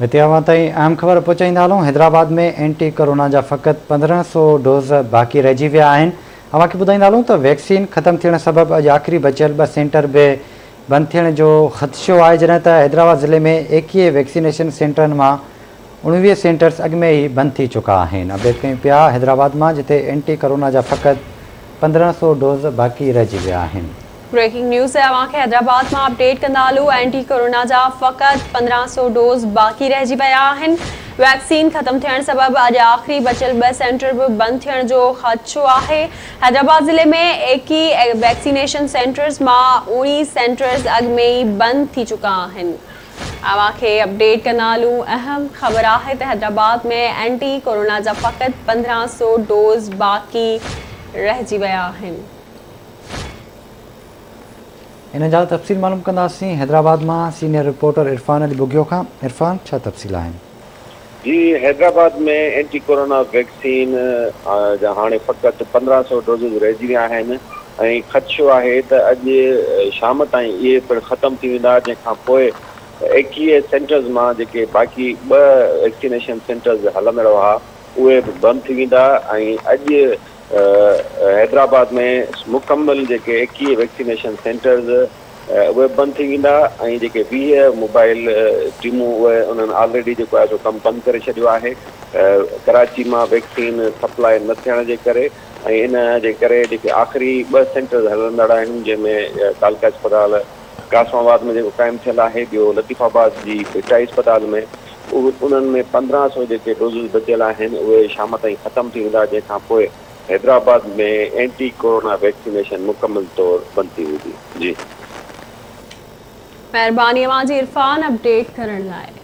هتي اوهان تائين اهم خبر پهچائيندا هلون حيدرآباد ۾ اينٽي ڪورونا جا فقط 1500 ڊوز باقي رهجي ويا آهن اوهان کي ٻڌائيندا هلون ته ويڪسين ختم ٿيڻ سبب اڄ آخري بچيل ٻه سينٽر به بند ٿيڻ جو خدشو آهي جڏهن ته حيدرآباد ضلعي ۾ 21 ويڪسينيشن سينٽرن مان 19 سينٽرز اڳ ۾ ئي بند ٿي چڪا آهن اپڊيٽ ڪيون پيا حيدرآباد مان جتي اينٽي ڪورونا جا فقط 1500 ڊوز باقي رهجي ويا آهن. بريڪنگ نيوز اوهان کي حيدرآباد مان اپڊيٽ ڪندا هلون اينٽي ڪورونا جا فقط 1500 ڊوز باقي رهجي ويا آهن ويڪسين ختم ٿيڻ سبب اڄ آخري بچيل ٻه سينٽر به بند ٿيڻ جو خدشو آهي حيدرآباد ضلعي ۾ 21 ويڪسينيشن سينٽرز مان 19 سينٽرز اڳ ۾ ئي بند ٿي چڪا آهن اوهان کي اپڊيٽ ڪندا هلون اهم خبر آهي ته حيدرآباد ۾ اينٽي ڪورونا جا فقط 1500 ڊوز باقي رهجي ويا آهن. ان جا تفصيل معلوم ڪنداسين حيدرآباد مان سينيئر رپورٽر عرفان علي ٻگهيو کان عرفان ڇا تفصيل آهن. جي حيدرآباد ۾ اينٽي ڪورونا ويڪسين جا هاڻي فقط 15 سئو ڊوزز رهجي ويا آهن ۽ خدشو آهي ته اڄ شام تائين اهي پڻ ختم ٿي ويندا جنهن کان پوء 21 سينٽرز مان جيڪي باقي ٻه ويڪسينيشن سينٽرز هلندڙ هئا اهي به بند ٿي ويندا ۽ اڄ حيدرآباد ۾ مڪمل جيڪي 21 ويڪسينيشن سينٽرز اهي به بند ٿي ويندا ۽ جيڪي 20 موبائل ٽيمون اهي انهن آلريڊي جيڪو آهي سو ڪم بند ڪري ڇڏيو آهي ڪراچي مان ويڪسين سپلاء نه ٿيڻ جي ڪري ۽ ان جي ڪري جيڪي آخري ٻه سينٽرز هلندڙ آهن جنهن ۾ تعلقه اسپتال قاسم آباد ۾ جيڪو قائم ٿيل آهي ٻيو لطيف آباد جي ڀٽائي اسپتال ۾ انهن ۾ 15 سئو جيڪي ڊوزز بچيل آهن اهي شام تائين ختم ٿي ويندا جنهن کان پوء حيدرآباد ۾ اينٽي ڪورونا ويڪسينيشن مڪمل طور بند ٿي ويندي. جي. مهرباني اوهان جي عرفان اپڊيٽ ڪرڻ لاء.